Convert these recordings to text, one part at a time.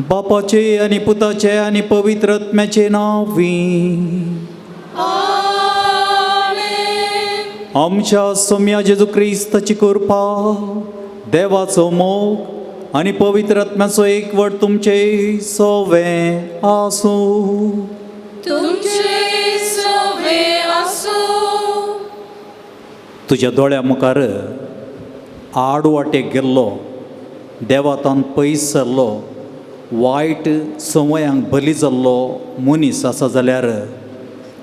बापाचे आनी पुताचे आनी पवित्र आत्म्याचे नांवी आमेन. आमच्या सोम्या जेजू क्रिस्ताची कृपा, देवाचो मोग आनी पवित्र आत्म्याचो एकवट तुमचे सोवे आसूं. तुमचे सवे आसूं. तुज्या दोळ्या मुखार आड वाटेक गेल्लो, देवातान पयस सरलो, वायट संवयांक बली जाल्लो मनीस आसा जाल्यार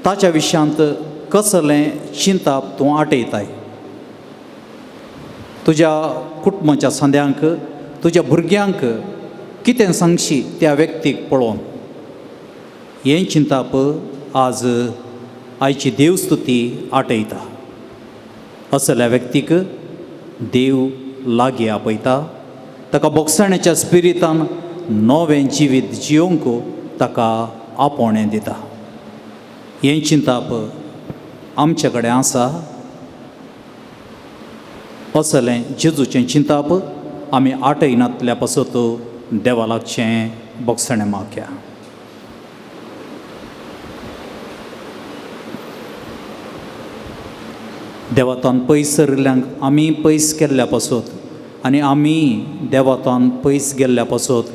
ताच्या विशयांत कसलें चिंताप तूं आटयताय? तुज्या कुटुंबाच्या सांद्यांक, तुज्या भुरग्यांक कितें सांगशी त्या व्यक्तीक पळोवन? हें चिंताप आज आयची देवस्तुती आटयता. असल्या व्यक्तीक देव लागीं आपयता, ताका बोगसाण्याच्या स्पिरितान नवें जिवीत जियोवंक ताका आपोवणें दिता. हें चिंताप आमचे कडेन आसा. असलें जेजूचें चिंताप आमी आटयनातल्या पासत देवा लागचें बोगसणें मागया. देवातान पयस सरिल्ल्यांक आमी पयस केल्ल्या पासत आनी आमी देवातान पयस गेल्ल्या पासत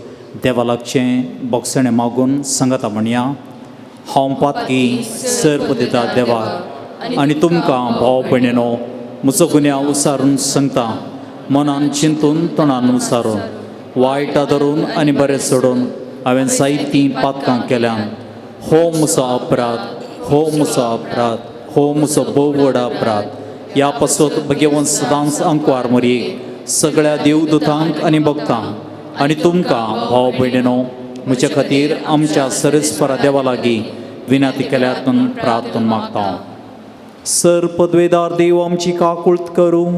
देवा लागचें बोगसणें मागून सांगता म्हणया. हांव पातकी सर्प दिता देवाक आनी तुमकां भाव भयणीनो म्हजो गुन्यांव उसारून सांगता. मनान चिंतून, तोंडान उसारून, वायटा धरून आनी बरें सोडून हांवें जायतीं पातकां केल्यान. हो म्हजो अपराध, हो म्हजो अपराध, हो म्हजो भोव व्हड अपराध. ह्या पासत भगेवन सदांच अंकवार मरयेक, सगळ्या देवदूतांक आनी भक्तांक आनी तुमकां भाव भयणीनो म्हजे खातीर आमच्या सरस्परा देवा लागीं विनंती केल्यात म्हणून प्रार्थना मागता. सर पदवेदार देव आमची काकूळत करूं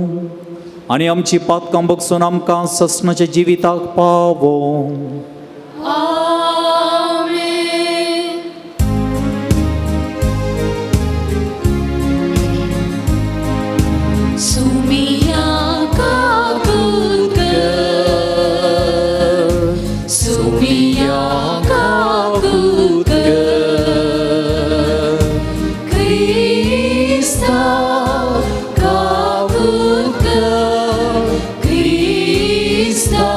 आनी आमची पातकां बगसून आमकां ससनाच्या जिविताक पावो. आमेन. सुमिया काकूत कर, सुमिया काकूत कर, क्रिस्ता काकूत कर, क्रिस्ता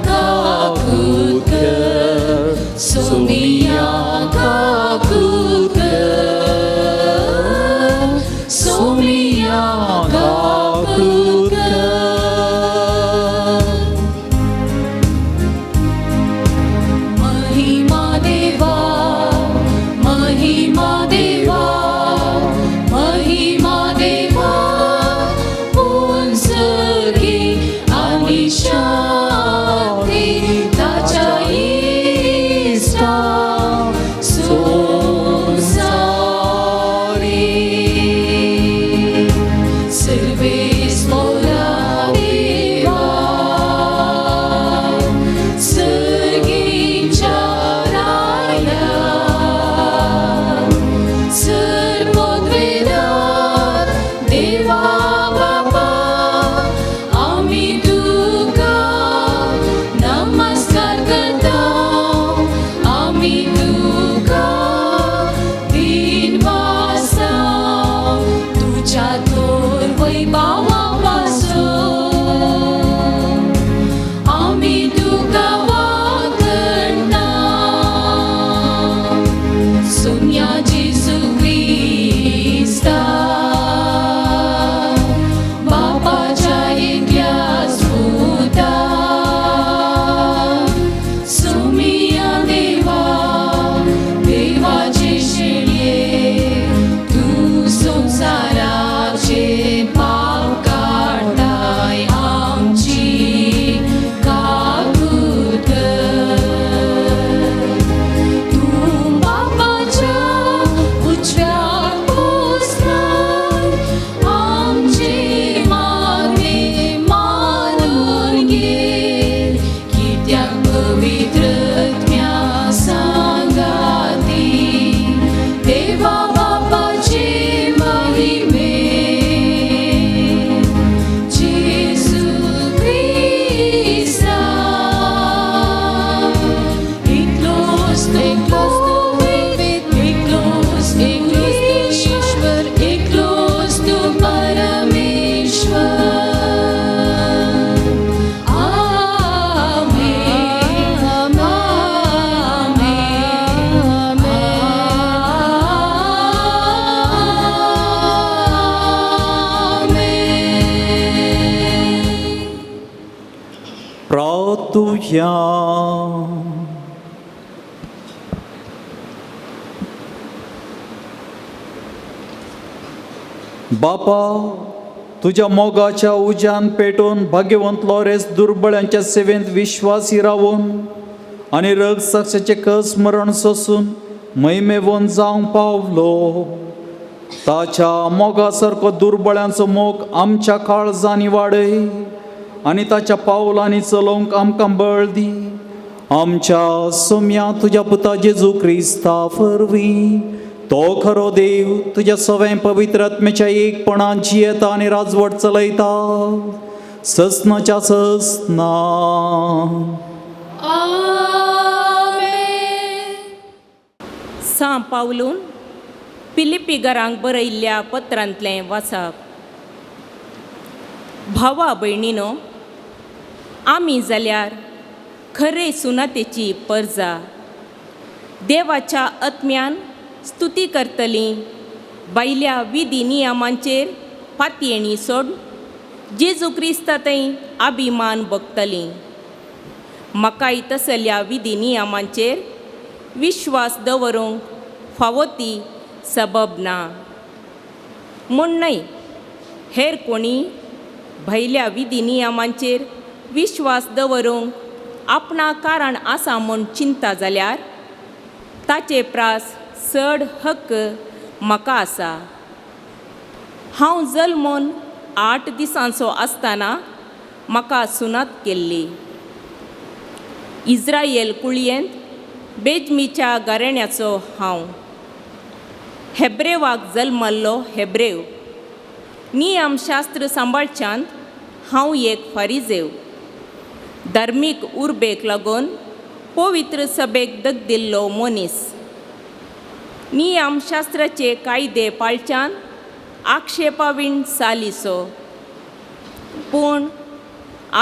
काकूत कर, सुमिया काकूत कर, सुमिया काकूत कर. महिमा देवा, महिमा देवा, महिमा मागुया. बापा, तुज्या मोगाच्या उज्यान पेटोवन भाग्यवंत लॉरेस दुर्बळ्यांच्या सेवेंत विश्वासी रावून आनी रगसाक्षाचें कस मरण सोसून महिमेवन जावंक पावलो. ताच्या मोगा सारको दुर्बळ्यांचो मोग आमच्या काळजांनी वाडय आनी ताच्या पावलांनी चलोवंक आमकां बळ दी. आमच्या सोम्या तुज्या पुता जेजू क्रिस्ता वरवीं, तो खरो देव तुज्या सवें पवित्र आत्म्याच्या एकपणान जियेता आनी राजवट चलयता ससनाच्या ससना. आमेन. सां पावलून पिलिपीगरांक बरयल्ल्या पत्रांतलें वाचप. भावा भयणीनो, आमी जाल्यार खरे सुनातेची परजा, देवाच्या आत्म्यान स्तुती करतली, बायल्या विधी नियमांचेर पातयेणी सोड जेजू क्रिस्ता थंय अभिमान बगतली. म्हाकाय तसल्या विधी नियमांचेर विश्वास दवरूंक फावो ती सबब ना म्हूण न्हय, हेर कोणी भायल्या विधी नियमांचेर विश्वास दवरूंक आपणा कारण आसा म्हूण चिंता जाल्यार ताचे प्रास चड हक्क म्हाका आसा. हांव जल्मून 8 दिसांचो आसतना म्हाका सुनात केल्ली. इज्रायल कुळयेंत बेजमीच्या घराण्याचो हांव, हेब्रेवाक जल्मल्लो हेब्रेव, नियमशास्त्र सांबाळच्यांत हांव एक फारिजेव, धार्मीक उर्बेक लागून पवित्र सभेक दगदिल्लो मनीस, नियमशास्त्राचे कायदे पाळच्यान आक्षेपावीण सालिसो. पूण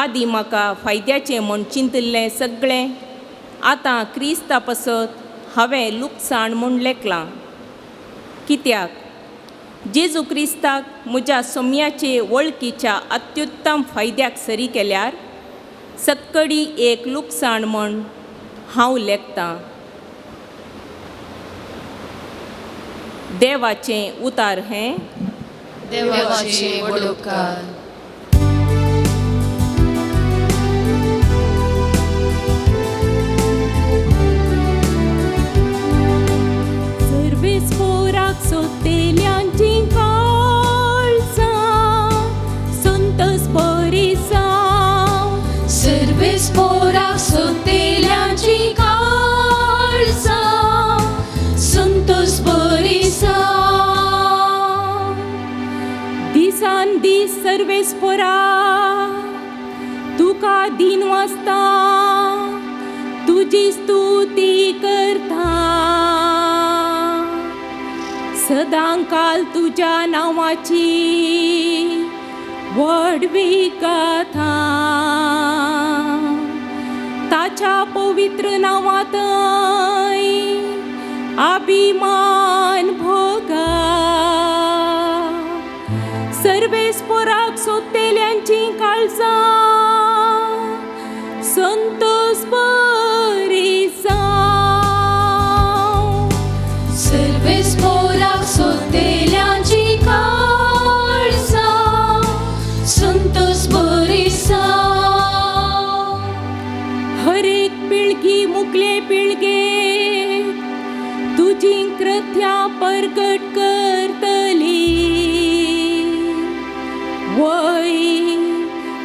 आदी म्हाका फायद्याचें म्हूण चिंतिल्लें सगळें आतां क्रिस्ता पासत हांवें लुकसाण म्हूण लेखलां. कित्याक जेजू क्रिस्ताक म्हज्या सोम्याचे वळखीच्या अत्युत्तम फायद्याक सरी केल्यार सक्कडी एक लुकसाण म्हूण हांव लेखतां. देवाचें उतार हें. देवाचे व्हड उपकार. सर्वेस पोराक सोतेल्यांची काळजां संतोस परिसांव. सर्वेस पोराक सोतेल्यांची काळजां संतोस परिसांव. दिसान दीस सर्वेस पोरा तुका दिन वाजता तुजी स्तुती करता. सदांकाल तुज्या नांवाची व्हडवी गाथा, ताच्या पवित्र नांवांतय अभिमान भोगा. सर्वेस पोराक सोतेल्यांची काळजां संतोस परिसांव. सर्वेस पोराक सोतेल्यांची काळजां संतोस परिसांव. हर एक पिळगी मुकले पिळगे तुजी कृत्यां परगट करतली, वय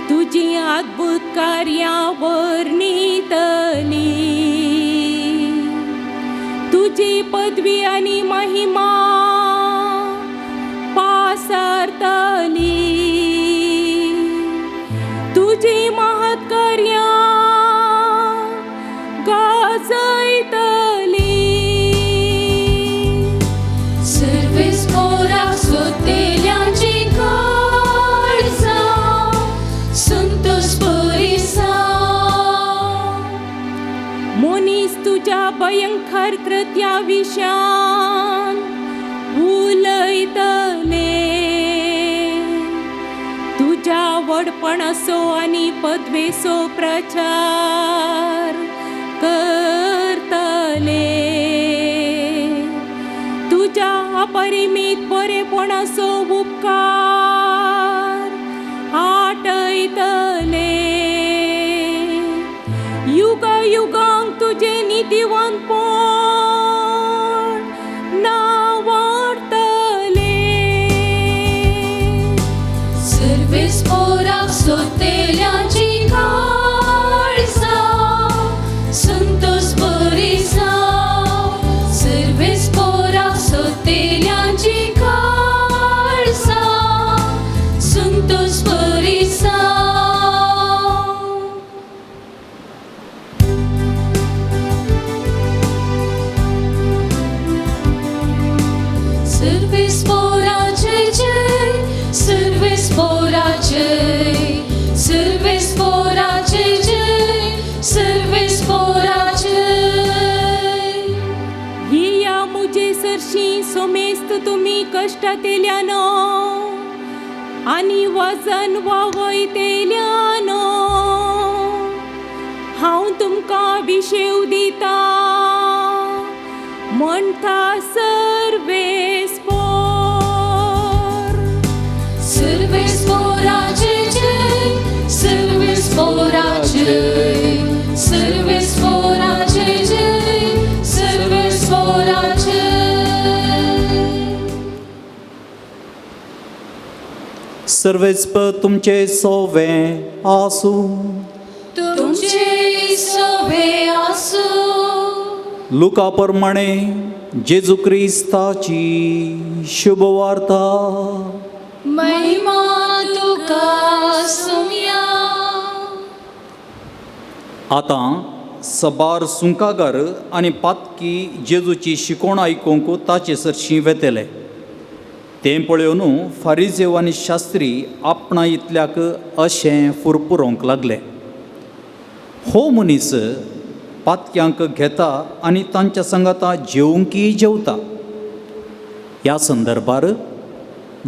तुजी अद्भुत कार्यां वर्णितली. तुजी पदवी आनी महिमा पासारतली, तुजी महत् कार्यां गाजयतली. सर्वेस पोराक सोतेल्यांची काळजां संतोस परिसांव. मनीस तुज्या भयंकर कृत्या विशान उलयतले, तुज्या व्हडपणाची बरेपणाचो आनी पदवेचो प्रचार करतले. तुज्या अपरिमीत बरेपणाचो उपकार आटयतले. युगा युगांक तुजें नितीवंतपण नांवाडतले. सर्वेस पोराक सोतेल्यांची काळजां संतोष परिसांव. सर्वेस पोराक सोतेल्यांची काळजां संतोष परिसांव. सर्वेस पोराचे जय, सर्वेस पोराचे, सर्वेस पोराचे जय, सर्वेस पोराचे. येया मुजे सरशी सोमेस्त तुमी कश्टातेल्यानो आनी वजन वावयतेल्यानो, हांव तुमकां विशेव दिता म्हणटा सर्वेस पोर. सर्वेस पोराचे जय, सर्वेस पोराचे, सर्वेस पोराचे जय, सर्वेस पोराचे. सर्वेस्प तुमचे सोवे आसूं. तुमचे सोवे आसूं. लुका प्रमाणे जेजू क्रिस्ताची शुभवार्ता. महिमा तुका सुम्या. आतां सबार सुंकागर आनी पातकी जेजूची शिकोवण आयकूंक ताचे सरशीं वेतले. तें पळोवन फारिजेव आनी शास्त्री आपणा इतल्याक अशें फुरफुरोंक लागले, हो मनीस पातक्यांक घेता आनी तांच्या सांगाता जेवंकीय जेवता. ह्या संदर्भार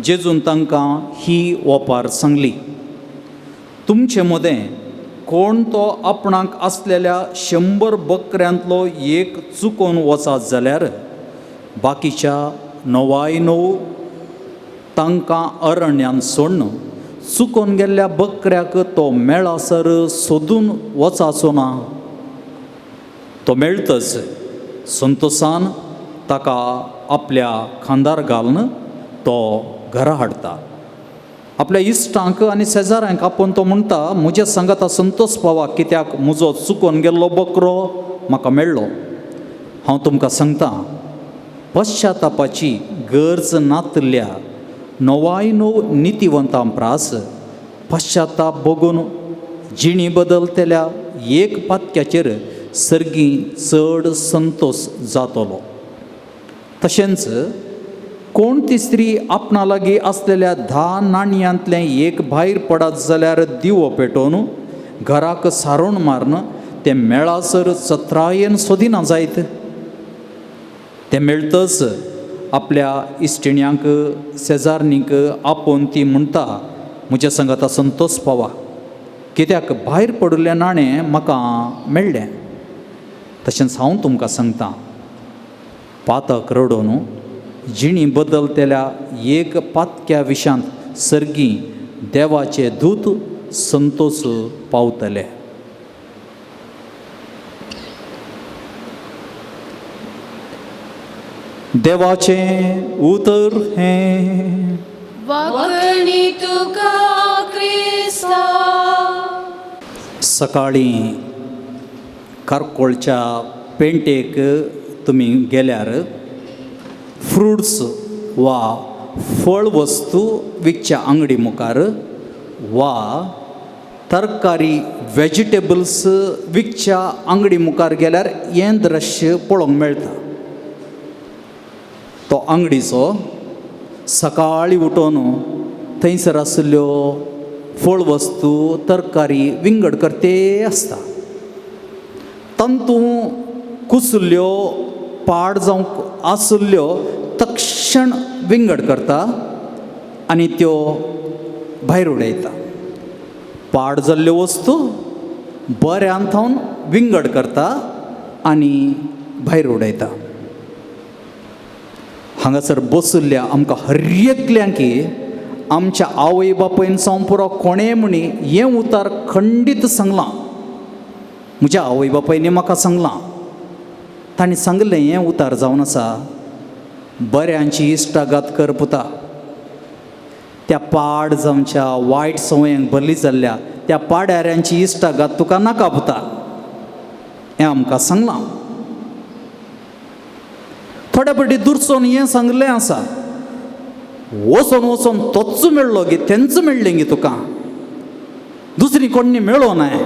जेजून तांकां ही ओपार सांगली, तुमचे मदें कोण तो आपणाक आसलेल्या 100 बकऱ्यांतलो एक चुकोवन वचत जाल्यार बाकीच्या 99 तांकां अरण्यान सोडून चुकोवन गेल्ल्या बकऱ्याक तो मेळासर सोदून वचाचो ना? तो मेळतच संतोसान ताका आपल्या खांदार घालून तो घरा हाडटा. आपल्या इश्टांक आनी शेजाऱ्यांक आपोवन तो म्हणटा, म्हज्या सांगाता संतोष पावा, कित्याक म्हजो चुकोवन गेल्लो बकरो म्हाका मेळ्ळो. हांव तुमकां सांगता, पश्चातापाची गरज नातल्या 99 नितीवंतां प्रास पश्चाताप बगून जिणी बदलतल्या एक पातक्याचेर सर्गी चड संतोष जातलो. तशेंच कोण ती स्त्री आपणा लागीं आसलेल्या 10 नाणयांतलें एक भायर पडत जाल्यार दिवो पेटोवन घराक सारोण मारून तें मेळासर चत्रायेन सोदिना जायत. तें मेळतच आपल्या इश्टिण्यांक शेजारणीक आपोवन ती म्हणटा, म्हज्या सांगाता संतोष पावा, कित्याक भायर पडिल्लें नाणें म्हाका मेळ्ळें. तशेंच हांव तुमकां सांगता, पातक रडोवन जिणी बदलतल्या एक पातक्या विशांत सर्गी देवाचे दूत संतोष पावतले. देवाचें उतर हें. वाकणी तुका क्रिस्ता. सकाळीं कारकोळच्या पेंटेक तुमी गेल्यार फ्रुट्स वा फळ वस्तू विकच्या आंगडी मुखार वा तरकारी वेजिटेबल्स विकच्या आंगडी मुखार गेल्यार हें दृश्य पळोवंक मेळटा. तो आंगडीचो सकाळीं उठोवन थंयसर आशिल्ल्यो फळ वस्तू तरकारी विंगड करते आसता. तातूंत कुसल्यो पाड जावंक आशिल्ल्यो तक्षण विंगड करता आनी त्यो भायर उडयता. पाड जाल्ल्यो वस्तू बऱ्यान थावन विंगड करता आनी भायर उडयता. हांगासर बशिल्ल्या आमकां हर एकल्यांकी आमच्या आवय बापायन जावं पुरो कोणें म्हणी हें उतार खंडीत सांगलां. म्हज्या आवय बापायनी म्हाका सांगलां, तांणी सांगलें हें उतार जावन आसा, बऱ्यांची इश्टागात कर पुता, त्या पाड जावच्या वायट संवयांक बरली जाल्ल्या त्या पाड्याऱ्यांची इश्टागात तुका नाका पुता, हें आमकां सांगलां. थोड्या फावटी दुरसोन हें सांगलें आसा, वचोन वचोन तोच मेळ्ळो गे, तेंच मेळ्ळें गे तुका, दुसरी कोण्णी मेळो नाय,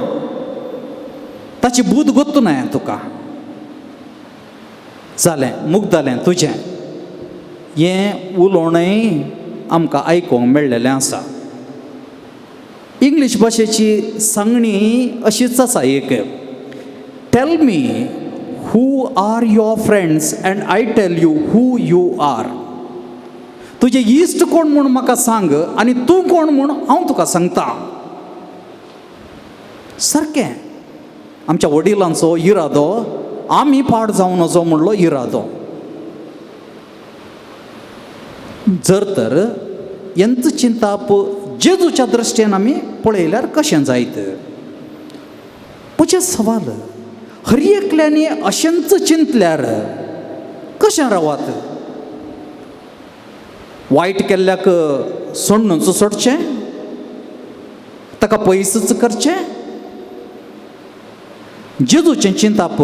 ताची बूद गोत्तू नाय तुका, जालें मुगदालें तुजें, हें उलोवणें आमकां आयकूंक मेळ्ळेलें आसा. इंग्लीश भाशेची सांगणी अशीच आसा एक, tell me who are your friends and I tell you who you are. तुजे इश्ट कोण म्हूण म्हाका सांग आनी तूं कोण म्हूण हांव तुका सांगता. सारकें आमच्या वडिलांचो इरादो आमी पाड जावं नजो म्हणलो इरादो. जर तर हेंच चिंताप जेजूच्या दृश्टीन आमी पळयल्यार कशें जायत? म्हजें सवाल, हर एकल्यांनी अशेंच चिंतल्यार कशें रावात? वायट केल्ल्याक सोडूनच सोडचें, ताका पयसच करचें? जेजूचें चिंताप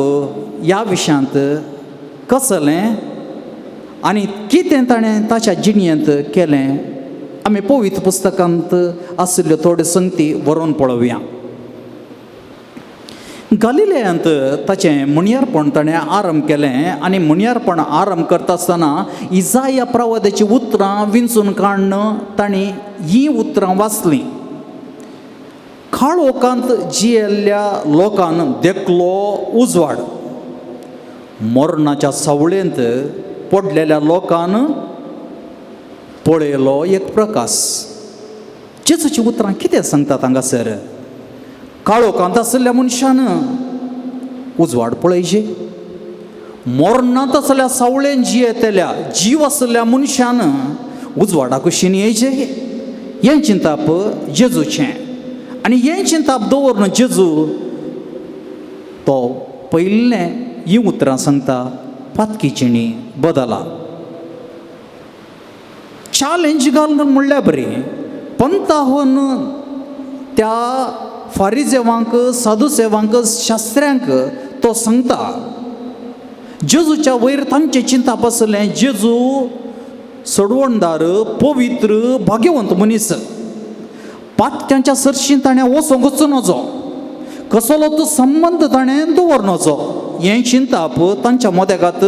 ह्या विशयांत कसलें आनी कितें ताणें ताच्या जिणेंत केलें, आमी पवित्र पुस्तकांत आशिल्ल्यो थोड्यो संगती बरोवन पळोवया. गालिलेयांत ताचें मुणयारपण ताणें आरंभ केलें आनी मुणयारपण आरंभ करता आसतना इजाया प्रवादाचीं उतरां विंचून काडून तांणी हीं उतरां वाचलीं. काळोखांत जियेल्ल्या लोकान देखलो उजवाड, मरणाच्या सावळेंत पडलेल्या लोकान पळयलो एक प्रकाश. जेजूचीं उतरां कितें सांगतात हांगासर? काळोखांत आशिल्ल्या मनशान उजवाड पळयचे, मरणांत आसल्या सावळेन जियेतल्या जीव आशिल्ल्या मनशान उजवाडा कुशीन येयचे. हें चिंताप जेजूचें आनी हें चिंताप दवरून जेजू तो पयलें हीं उतरां सांगता, पातकी जिणी बदला. चॅलेंज घालून म्हणल्यार बरी पंताहून त्या फारिजेवांक, साधुसेवांक, शास्त्र्यांक तो सांगता. जेजूच्या वयर तांचें चिंताप आसलें, जेजू सोडवणदार, पवित्र, भाग्यवंत मनीस, पात्यांच्या सरशीं ताणें वचोंकच नजो, कसलो तो संबंद ताणें दवर नजो, हें चिंताप तांच्या मोदेगात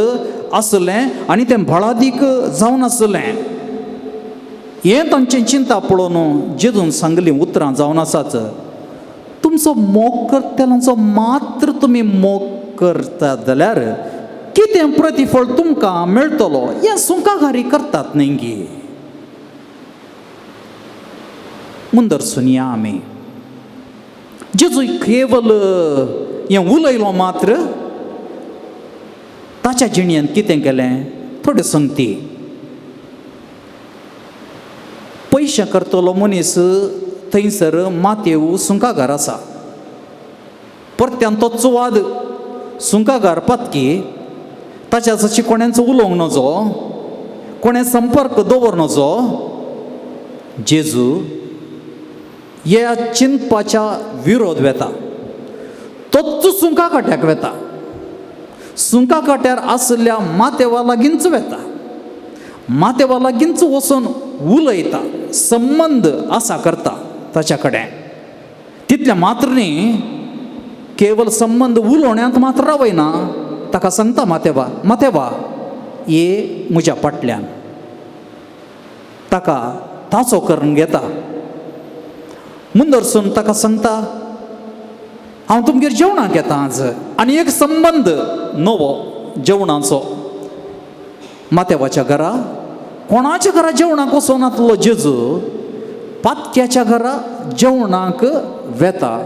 आसलें आनी तें बळादीक जावन आसलें. हें तांचें चिंता पळोवन जेजून सांगलीं उतरां जावन आसाच, तुमचो मोग करतल्यांचो मात्र तुमी मोग करतात जाल्यार कितें प्रतिफळ तुमकां मेळटलो? हें सुंकाघारी करतात न्ही गी. मुंदर सुनया आमी जेजू केवल हें उलयलो मात्र, ताच्या जिणेंत कितें केलें थोड्यो संगती. पयशे करतलो मनीस थंयसर मातेव सुंकागार आसा, परत्यान तोच वाद, सुंकागार पातकी, ताच्या जशी कोणेंच उलोवंक नजो, कोणें संपर्क दवर नजो. जेजू ह्या चिंतपाच्या विरोध वेता, तोच सुंका काट्याक वेता, सुंका काट्यार आशिल्ल्या मातेवा लागींच वेता, मातेवा लागींच वचून उलयता, संबंद आसा करता ताच्या कडेन. तितलें मात्र न्ही, केवल संबंद उलोवण्यांत मात्र रावयना, ताका सांगता मातेवा, मातेवा ये म्हज्या फाटल्यान, ताका ताचो करून घेता. मुंदरसून ताका सांगता, हांव तुमगेर जेवणाक येता आज, आनी एक संबंद नवो जेवणाचो. मातेवाच्या घरा, कोणाच्या घरा जेवणाक वचोनातलो जेजू पातक्याच्या घरा जेवणाक वेता.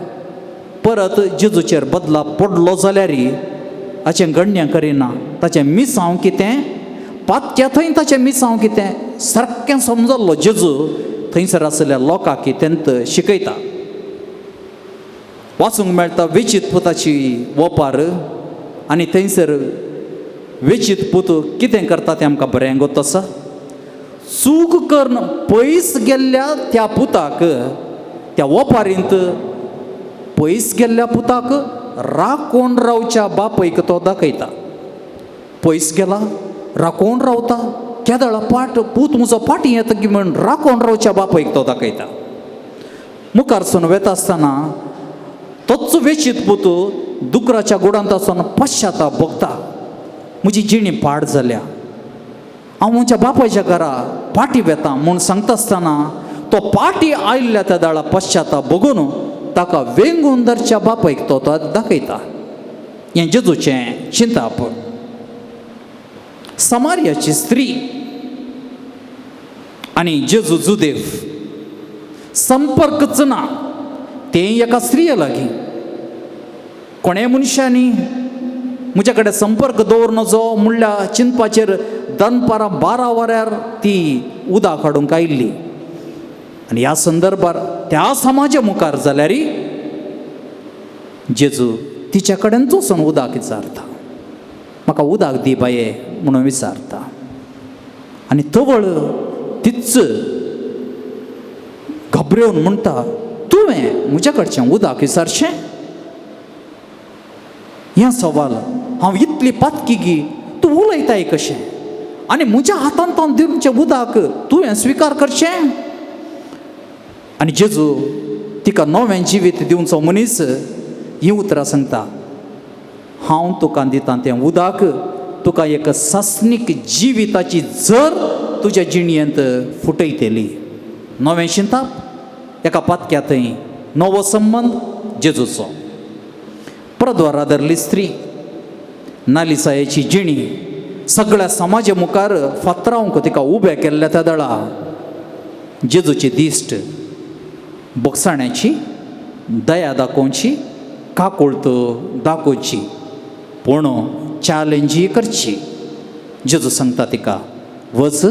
परत जेजूचेर बदला पडलो जाल्यार हाचें गण्य करिना. ताचें मिसांव कितें, पातक्या थंय ताचें मिसांव कितें सारकें समजल्लो जेजू थंयसर आशिल्ल्या लोकांक तेंत शिकयता. वाचूंक मेळटा वेचीत पुताची ओपार आनी थंयसर वेचीत पूत कितें करता तें आमकां बरें गोत आसा. चूक करून पयस गेल्ल्या त्या पुताक, त्या ओपारींत पयस गेल्ल्या पुताक राखून रावच्या बापयक तो दाखयता. पयस गेला, राखून रावता, केदळा पाट पूत म्हजो फाटीं येता की म्हण राखून रावच्या बापयक तो दाखयता. मुखारसून वेता आसतना तोच वेचीत पूत दुकराच्या गुडांत आसून पश्चाताप भोगता. म्हजी जिणी पाड जाल्या, हांव म्हज्या बापायच्या घरा पाटी वेता म्हूण सांगता आसतना तो पाटी आयिल्ल्या त्या दाळा पश्चाताप भोगून ताका वेंगून धरच्या बापायक तो दाखयता. हें जेजूचें चिंताप. समार्याची स्त्री आनी जेजू जुदेव संपर्कच ना. तें एका स्त्रिये लागीं कोणे मनशांनी म्हज्या कडेन संपर्क दवर नजो म्हणल्या चिंतपाचेर दनपारां 12 वरार ती उदक हाडूंक आयिल्ली. आनी ह्या संदर्भार त्या समाजा मुखार जाल्यार जेजू तिच्या कडेन वचून उदक विचारता, म्हाका उदक दी बाये म्हणून विचारता. आनी तवळ तीच घाबरेवन म्हणटा, तुवें म्हज्या कडचें उदक विचारचें? हें सवाल, हांव इतली पातकी गी, तूं उलयताय कशें? आनी म्हज्या हातांत हांव दिवचें उदक तुवें स्विकार करचें? आनी जेजू तिका नवें जिवीत दिवचो मनीस हीं उतरां सांगता, हांव तुका दितां तें उदक तुका एक सासणीक जिविताची जर तुज्या जिणयेंत फुटयतली. नवें चिंताप एका पातक्या थंय नवो संबंद जेजूचो. प्रद्वारा धरली स्त्री नालिसायेची जिणी सगळ्या समाजा मुखार फातरावंक तिका उबें केल्ल्या त्या दळा जेजूची दिश्ट बोगसाण्याची, दया दाखोवची, काकुळत दाखोवची, पूण चॅलेंजूय करची. जेजू सांगता तिका, वच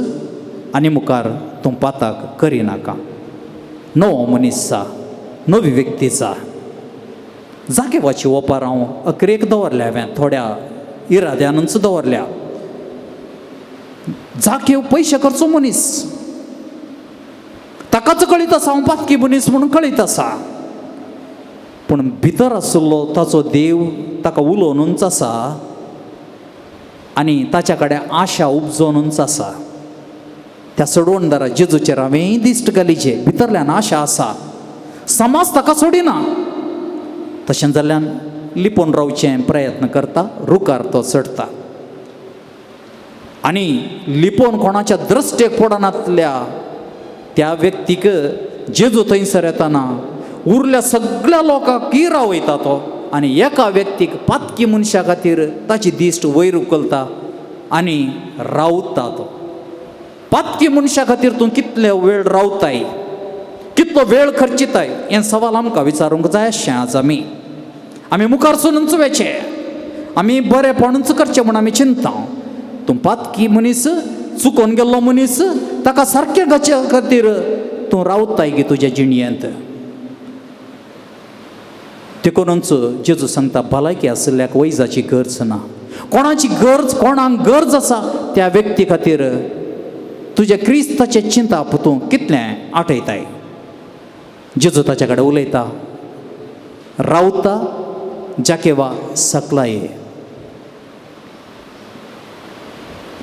आनी मुखार तूं पाताक करिनाका. नवो मनीस जा, नवी व्यक्ती जा. जागेवाची ओपार हांव अकरेक दवरल्या, हांवें थोड्या इराद्यानूच दवरल्या. जागेव पयशे करचो मनीस, ताकाच कळीत आसा हांव पातकी मनीस म्हणून कळीत आसा, पूण भितर आशिल्लो ताचो देव ताका उलोवनूच आसा आनी ताच्या कडेन आशा उपजोवनूच आसा. त्या सोडवणदारा जेजूचेर हांवें दिश्ट घालीचे, भितरल्यान आशा आसा. समाज ताका सोडिना, तशें जाल्ल्यान लिपोवन रावचें प्रयत्न करता, रुखार तो चडटा आनी लिपोवन कोणाच्या दृश्टेक पडनातल्या त्या व्यक्तीक जेजू थंयसर येताना उरल्या सगळ्या लोकांक की रावयता तो आनी एका व्यक्तीक पातकी मनशा खातीर ताची दिश्ट वयर उखलता आनी रावता तो. पातकी मनशा खातीर तूं कितले वेळ रावताय, कितलो वेळ खर्चिताय, हें सवाल आमकां विचारूंक जाय आशें. आज आमी आमी मुखार सुनूच वेचें, आमी बरेपणूच करचें म्हूण आमी चिंता. तूं पातकी मनीस, चुकोन गेल्लो मनीस, ताका सारकें घाचे खातीर तूं रावताय गी तुज्या जिणयेंत. देखूनच जेजू सांगता, भलायकी आशिल्ल्याक वैजाची गरज ना. कोणाची गरज, कोणाक गरज आसा त्या व्यक्ती खातीर तुज्या क्रिस्ताचें चिंताप तूं कितलें आठयताय. जेजू ताच्या कडेन उलयता, रावता जाकेवा सकलाये.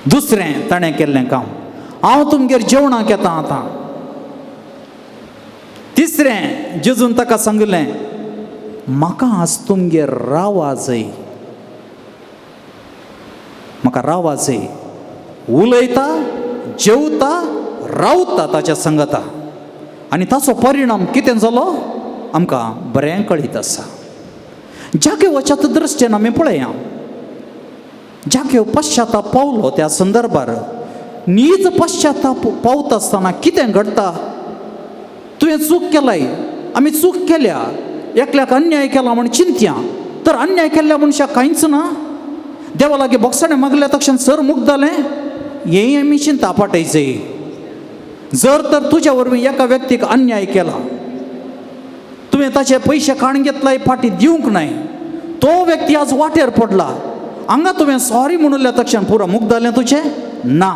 दुसरें ताणें केल्लें काम, हांव तुमगेर जेवणाक येता आतां. तिसरें जेजून ताका सांगलें, म्हाका आज तुमगेर रावा जाय, म्हाका रावा जाय. उलयता, जेवता, रावता ताच्या संगता आनी ताचो परिणाम कितें जालो आमकां बरें कळीत आसा. जाकेवाच्या दृश्टेन आमी पळया, जाकेव पश्चाताप पावलो त्या संदर्भार. नीज पश्चाताप पावता आसतना कितें घडटा तुवें चूक केलाय, आमी चूक केल्या, एकल्याक अन्याय केला म्हूण चिंतया, तर अन्याय केल्ल्या मनशाक कांयच ना. देवा लागीं बोगसाणें मागल्या तक्षण सर मुक्त जालें हें आमी चिंता पाटयचें. जर तर तुज्या वरवीं एका व्यक्तीक अन्याय केला, तुवें ताचे पयशे काण घेतलाय, फाटीं दिवंक नाय, तो व्यक्ती आज वाटेर पडला, हांगा तुवें सॉरी म्हणिल्ल्या तक्षण पुरो मुक्त जालें तुजें ना.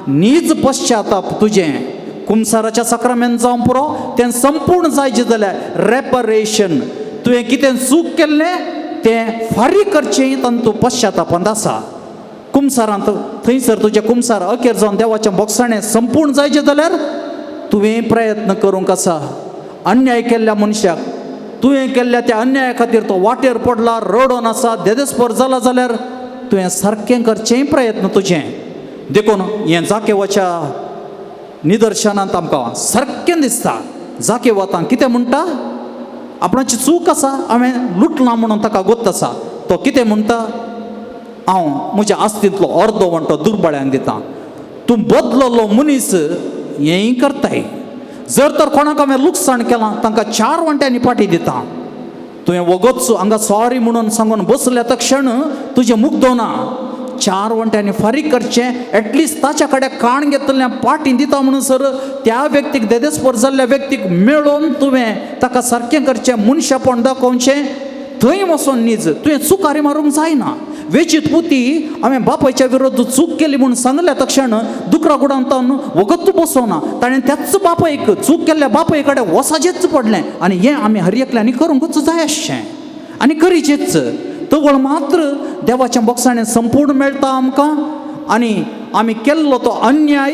नीज पश्चाताप तुजें कुमसाराच्या साक्रामेंत जावं पुरो, तें संपूर्ण जायचें जाल्यार रेपरेशन, तुवें कितें चूक केल्लें तें फारीक करचें तातूंत पश्चातापांत आसा. कुमसारांत थंयसर तुजें कुमसार अखेर जावन देवाचें बोगसाणें संपूर्ण जायचें जाल्यार तुवें प्रयत्न करूंक आसा. अन्याय केल्ल्या मनशाक तुवें केल्ल्या त्या अन्याया खातीर तो वाटेर पडला, रडोन आसा, देदेस्पर जाला जाल्यार तुवें सारकें करचें प्रयत्न तुजें. देखून हें जाकेवाच्या निदर्शनांत आमकां सारकें दिसता. जाकेव आतां कितें म्हणटा, आपणाची चूक आसा, हांवें लुटलां म्हणून ताका गोत्त आसा. तो कितें म्हणटा, हांव म्हज्या आस्तींतलो अर्दो वांटो दुर्बळ्यांक दिता. तूं बदललो मनीस हेंय करताय. जर तर कोणाक हांवें लुकसाण केलां तांकां 4 वांट्यांनी पाटी दिता. तुवें वगोच हांगा सॉरी म्हणून सांगून बसल्या तक्षण तुजें मुग्दो ना. 4 वांट्यांनी फारीक करचें, एटलिस्ट ताच्या कडेन काण घेतलें पाटी दिता म्हणून सर त्या व्यक्तीक देदेस्पर जाल्ल्या व्यक्तीक मेळोवन तुवें ताका सारकें करचें, मनशापण दाखोवचें. थंय वचोन नीज तुवें चुकारी मारूंक जायना. वेचीत पुती हांवें बापायच्या विरोध चूक केली म्हूण सांगल्या तक्षण दुकरा गुडांतान वगत बसोना, ताणें त्याच बापायक चूक केल्ल्या बापाय कडेन वसाचेंच पडलें. आनी हें आमी हर एकल्यांनी करूंकच जाय आसचें आनी करीचेच. तवळ मात्र देवाच्या बोगसाणें संपूर्ण मेळटा आमकां आनी आमी केल्लो तो अन्याय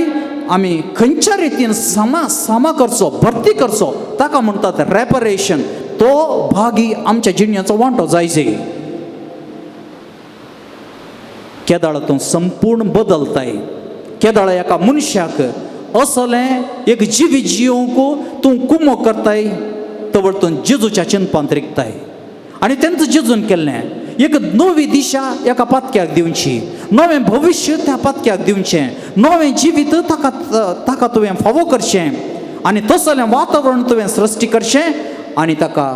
आमी खंयच्या रितीन सामा सामा करचो, भरती करचो, ताका म्हणटात रेपरेशन. तो भागी आमच्या जिणेचो वांटो जायचे. केदाळ तूं संपूर्ण बदलताय, केदाळ एका मनशाक असलें एक जिवीत जियोवंक तूं कुमो करताय, तवळ तूं जेजूच्या चिंतपांत रिगताय. आनी तेंच जेजून केल्लें एक नवी दिशा एका पातक्याक दिवची, नवें भविश्य त्या पातक्याक दिवचें, नवें जिवीत ताका ताका तुवें फावो करचें आनी तसलें वातावरण तुवें सृश्टी करचें आनी ताका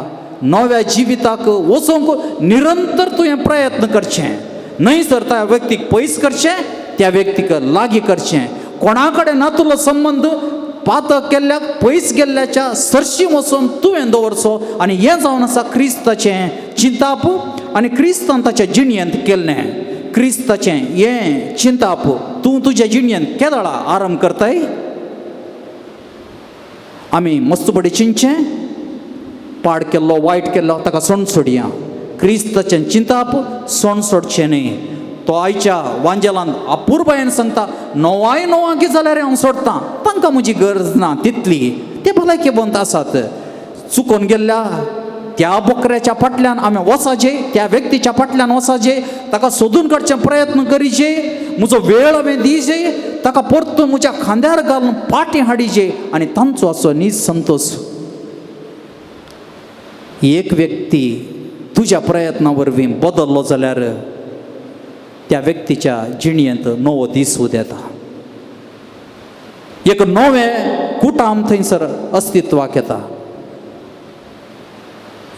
नव्या जिविताक वचोंक निरंतर तुवें प्रयत्न करचें. न्हय सर त्या व्यक्तीक पयस करचें, त्या व्यक्तीक लागीं करचें. कोणा कडेन नातुलो संबंद पातक केल्ल्याक पयस गेल्ल्याच्या सरशी वचून तुवें दवरचो. आनी हें जावन आसा क्रिस्ताचें चिंताप आनी क्रिस्तान ताच्या जिणयेंत केल्लें. क्रिस्ताचें हें चिंताप तूं तुज्या जिणयेंत केदळा आरंभ करताय. आमी मस्त बडी चिंतचें, पाड केल्लो वायट केल्लो ताका सोण सोडया. क्रिस्ताचें चिंताप सोण सोडचें न्ही. तो आयच्या वांजेलान अपुरबायेन सांगता, 9 9 जाल्यार हांव सोडटां, तांकां म्हजी गरज ना तितली, ते भलायकेवंत आसात. चुकोन गेल्ल्या त्या बोकऱ्याच्या फाटल्यान आमी वचाचे, त्या व्यक्तीच्या फाटल्यान वचाचे, ताका सोदून काडचे प्रयत्न करीचे, म्हजो वेळ हांवें दिजे, ताका परतून म्हज्या खांद्यार घालून पाटी हाडीचे आनी तांचो असो नीज संतोश. एक व्यक्ती तुज्या प्रयत्ना वरवीं बदल्लो जाल्यार त्या व्यक्तीच्या जिणयेंत नवो दीस उदेता, एक नवें कुटाम थंयसर अस्तित्वाक येता.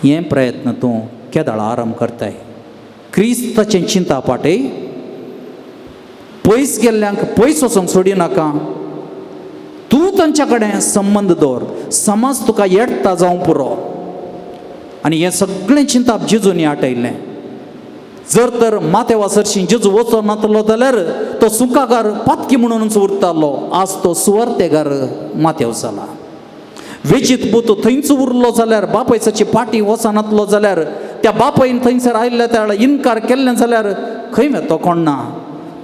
हें प्रयत्न तूं केदाळ आरंभ करताय. क्रिस्ताचें चिंता पाटय, पयस गेल्ल्यांक पयस वचोंक सोडिनाका. तूं तांच्या कडेन संबंद दवर, समाज तुका येडटा जावं पुरो. आनी हें सगळें चिंताप जेजूनी आटयल्लें. जर तर माथ्या सरशी जेजू वचोन नातलो जाल्यार तो सुकागार पातकी म्हणूनच उरतालो, आज तो सुवार्तेगार माथ्याव जाला. वेचीत पूत थंयच उरलो जाल्यार, बापायची पाटी वचनातलो जाल्यार, त्या बापायन थंयसर आयिल्ल्या त्या वेळार इनकार केल्लें जाल्यार खंय वेतो कोण ना.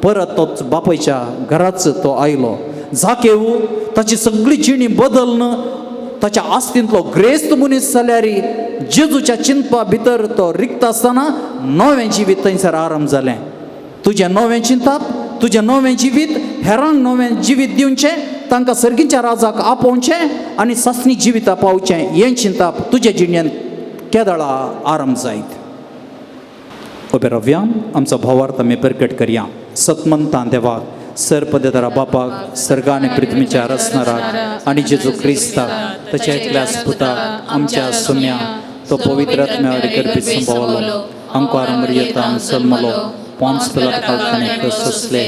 परत तोच बापायच्या घराच तो आयलो. जाकेव ताची सगळी जिणी बदलन ताच्या आस्तींतलो ग्रेस्त मनीस जाल्यार जेजूच्या चिंतपा भितर तो रिक्त आसतना नवें जिवीत थंयसर आरंभ जालें. तुजें नवें चिंतप, तुजें नवें जिवीत हेरांक नवें जिवीत दिवचें, तांकां सर्गीच्या राजाक आपोवचें आनी सासणी जिविता पावचें, हें चिंतप तुज्या जिणेंत केदळा आरंभ जायत. उबे रावया, आमचो भावार्थ आमी प्रकट करया. सतमंतां देवाक सरपदेदारा बापाक सर्गा आनी पृथ्वीच्या रचणाराक आनी जेजू क्रिस्ताक ताच्या एकल्याच पुताक आमच्या सुम्या तो पवित्र आत्म्यावर गर्भीत संभवलो अंकार मरियतान जल्मलो पोन्स पिलात काळखाने सोंसले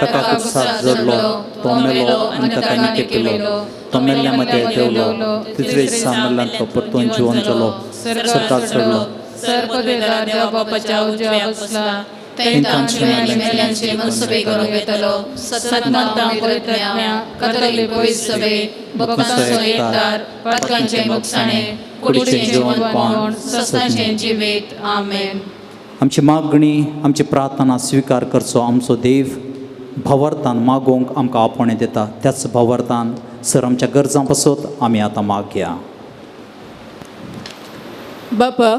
ताका कुर्साक जडलो तो मेलो आनी ताका निकेपिलो तो मेल्ल्या मदें देवलो तिसरे दिसा मेल्ल्यान तो परतून जिवन जालो सरकार चडलो सर्पदेदार देवा बापाच्या उजव्या बसला तांचे आनी मेल्यांचे मनसुबे करूंक येतलो सत्मतां पवित्रात्म्या कथोलिक पवित्र सभे भक्तांचो एकदार पातकांचे मोगसाणे कुडीचें जिवनपण सस्नाचें जिवीत. आमेन. आमची मागणी आमची प्रार्थना स्विकार करचो आमचो देव भावार्थान मागोवंक आमकां आपोवणें दिता त्याच भावार्थान सर आमच्या गरजां पासत आमी आतां मागया. बापा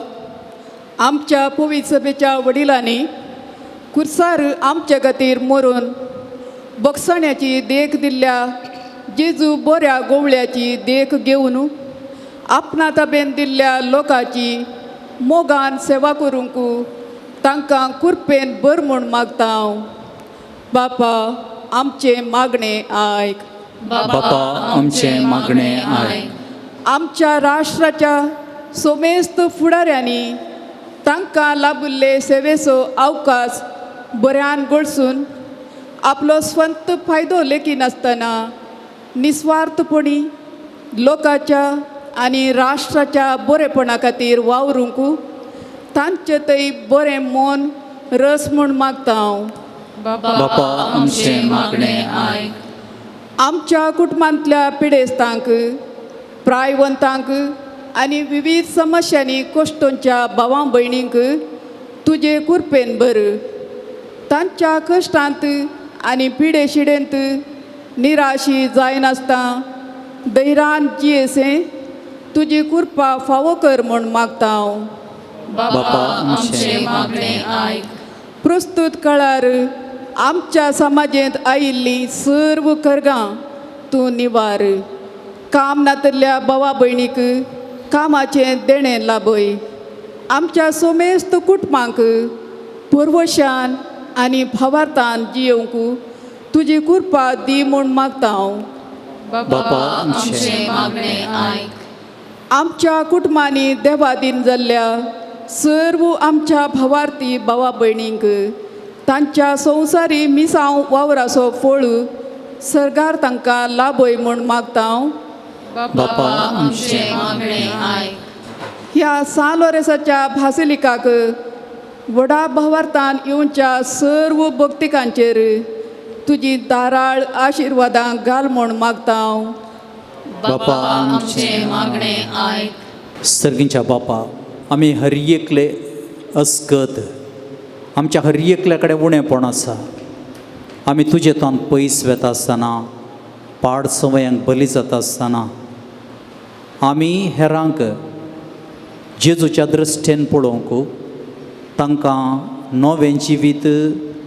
आमच्या पवित्र सभेच्या वडिलांनी कुर्सार आमच्या खातीर मरून बक्षाण्याची देख दिल्ल्या जेजू बऱ्या गोवळ्याची देख घेवन आपणा ताबेन दिल्ल्या लोकांची मोगान सेवा करूंक तांकां कुरपेन बर म्हूण मागता हांव. बापा आमचें मागणें आयक. बापा आमचें मागणें आयक. आमच्या राष्ट्राच्या सोमेस्त फुडाऱ्यांनी तांकां लाबिल्ले सेवेचो अवकाश बऱ्यान गळसून आपलो स्वंत फायदो लेखिनासतना निस्वार्थपणी लोकांच्या आनी राष्ट्राच्या बरेपणा खातीर वावरूंक तांचे थंय बरें मन रस म्हूण मागता हांव. बापा आमचें मागणें आयक. आमच्या कुटुंबांतल्या पिडेस्तांक प्रायवंतांक आनी विवीध समस्यांनी कश्टोंच्या भावां भयणींक तुजे कुरपेन भर तांच्या कश्टांत आनी पिडेशिडेंत निराशी जायनासतना धैर्यान जियेसें तुजी कृपा फावो कर म्हूण मागता हांव. बापा आमचें मागणें आयक. प्रस्तूत काळार आमच्या समाजेंत आयिल्लीं सर्व करगां तूं निवार काम नातल्या भावा भयणीक कामाचें देणें लाभय आमच्या सोमेस्त कुटुंबांक पुर्वशान आनी भावार्थान जियोवंक तुजी कृपा दी म्हूण मागता हांव. बापा आमचें मागणें आयक. आमच्या कुटुंबांनी देवादीन जाल्ल्या सर्व आमच्या भावार्थी भावा भयणींक तांच्या संवसारी मिसांव वावराचो फळ सरकार तांकां लाभय म्हूण मागता हांव. बापा आमचें मागणें आयक. ह्या सान लोरेसाच्या भासिलिकाक व्हडा भावार्थान येवच्या सर्व भक्तिकांचेर तुजी दाराळ आशिर्वादां घाल म्हूण मागता हांव. बापा आमचें मागणें आयक. सर्गींच्या बापा आमी हर एकले अस्कत आमच्या हर एकल्या कडेन उणेपण आसा आमी तुजे तान पयस वेता आसतना पाड संवयांक बली जाता आसतना आमी हेरांक जेजूच्या दृश्टेन पळोवंक तांकां नवें जिवीत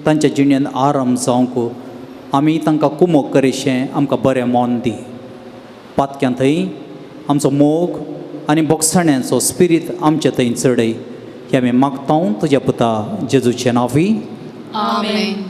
तांच्या जिणेंत आराम जावंक आमी तांकां कुमोक करिशें आमकां बरें मन दी पातक्यां थंय आमचो मोग आनी बोगसाण्याचो स्पिरीत आमचे थंय चडय हें आमी मागता तुज्या पुता जेजूचें नांवी. आमेन.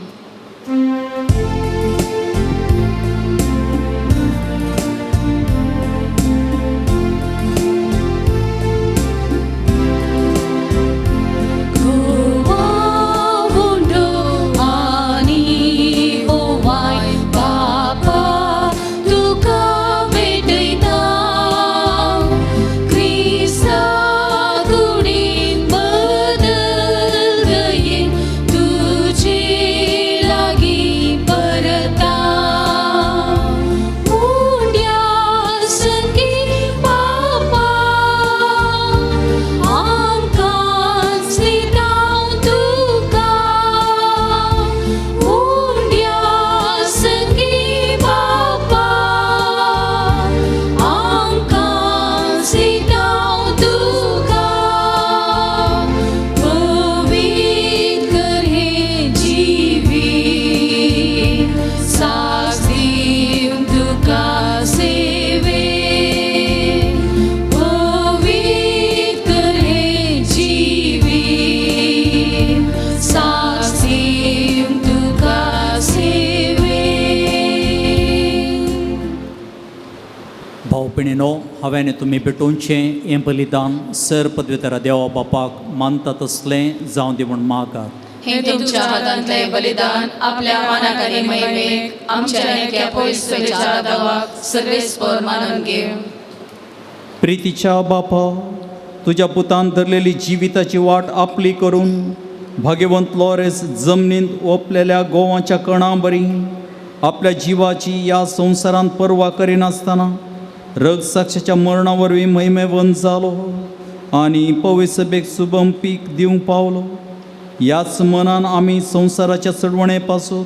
भाव भयणीनो, हांवें तुमी भेटोवचें हें बलिदान सर पदवेतरा देवा बापाक मानता तसलें जावं दी म्हूण मागात. हे तुमच्या हातांतले बलिदान आपल्या मानाक आनी महिमेक आमच्या नेक्या पयसच्या दावाक सर्वेस्पर मानून घेव. प्रितीच्या बापा, तुज्या पुतान धरलेली जिविताची वाट आपली करून भाग्यवंत लॉरेस जमनींत ओंपलेल्या गोवाच्या कणां बरी आपल्या जिवाची ह्या संवसारांत पर्वा करिनासतना रगसाक्षाच्या मरणा वरवीं महिमेवंत जालो आनी पवित्र सुबम पीक दिवंक पावलो. ह्याच मनान आमी संवसाराच्या चडवणे पासून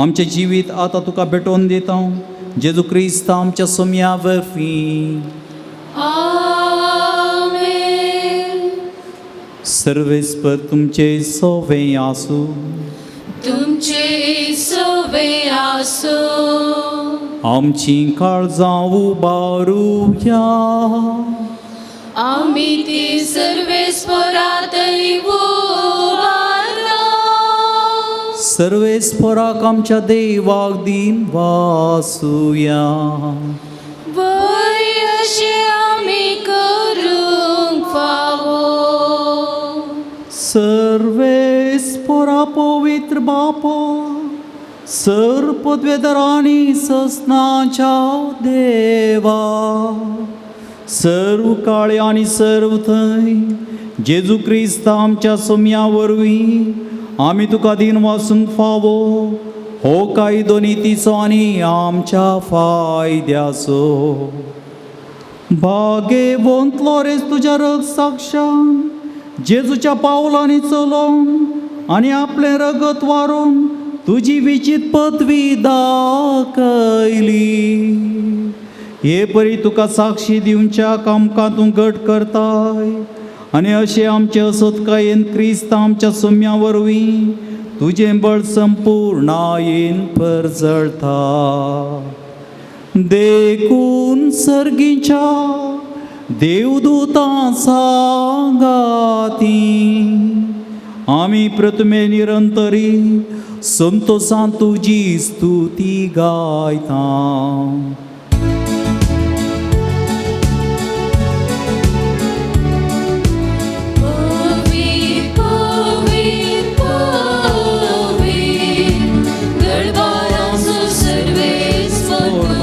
आमचें जिवीत आतां तुका भेटोवन दिता, जेजू क्रिस्त आमच्या सोम्या वरवीं. आमेन. सर्वेस्पर तुमचे सोवे आसूं. तुमचे सोवे आसो. आमची काळजां उबारुया. आमी ती सर्वेस्परातय उबारता. सर्वेस्पराक आमच्या देवाक दिन वासुया. वय अशें आमी करूंक फावो. सर्वेस्परा पवित्र बापा, सर पदवेदरांनी ससनाच्या देवा, सर्व काळे आनी सर्व थंय जेजू क्रिस्त आमच्या सोम्या वरवीं आमी तुका दिन वासूंक फावो हो कायदो नितीचो आनी आमच्या फायद्याचो. भागेवंत लॉरेस तुज्या रग साक्षान जेजूच्या पावलांनी चलोवन आनी आपलें रगत वारोवन तुजी विचित पदवी दाखयली. हे परी तुका साक्षी दिवच्या कामकां तूं घट करताय आनी अशें आमचे असतकायेन क्रिस्त आमच्या सोम्या वरवीं तुजें बळ संपूर्णायेन परजळता. देखून सर्गीच्या देवदूतां सांगाती आमी प्रथमे निरंतरी संतोसान तुजी स्तुती गायता. पवित्र पवित्र पवित्र दरबाराचो सर्वेस्पर तूं.